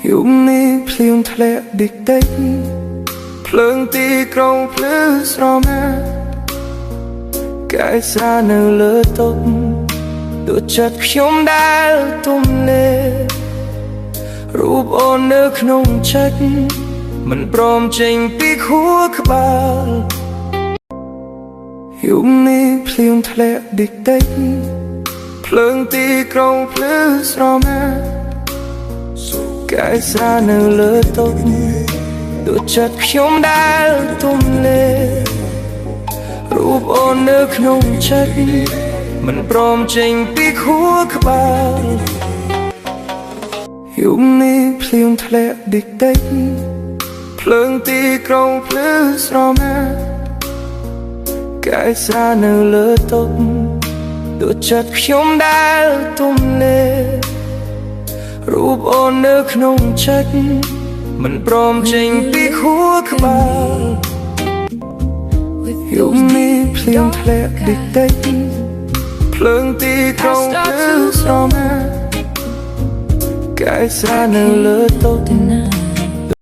យប់នេះភ្លៀងធ្លាក់តិចតិចភ្លើងទីក្រុងភ្លឺស្រមាកែស្រានៅលើតុដូចចិត្តខ្ញុំដែលទំនេររូបអូននៅក្នុងចិត្តមិនព្រមចេញពីខួរក្បាលយប់នេះភ្លៀងធ្លាក់តិចតិចភ្លើងទីក្រុងភ្លឺស្រមាកែស្រានៅលើតុដូចចិត្តខ្ញុំដែលទំនេររូបអូននៅក្នុងចិត្តមិនព្រមចេញពីខួរក្បាលយប់នេះភ្លៀងធ្លាក់តិចតិចភ្លើងទីក្រុងភ្លឺស្រមាកែស្រានៅលើតុដូចចិត្តខ្ញុំដែលទំនេររូបអូននៅក្នុងចិត្តមិនព្រមចេញពីខួរក្បាល With យប់នេះភ្លៀងធ្លាក់តិចតិចភ្លើងទីក្រុងភ្លឺស្រមាកែស្រានៅលើតុ deny.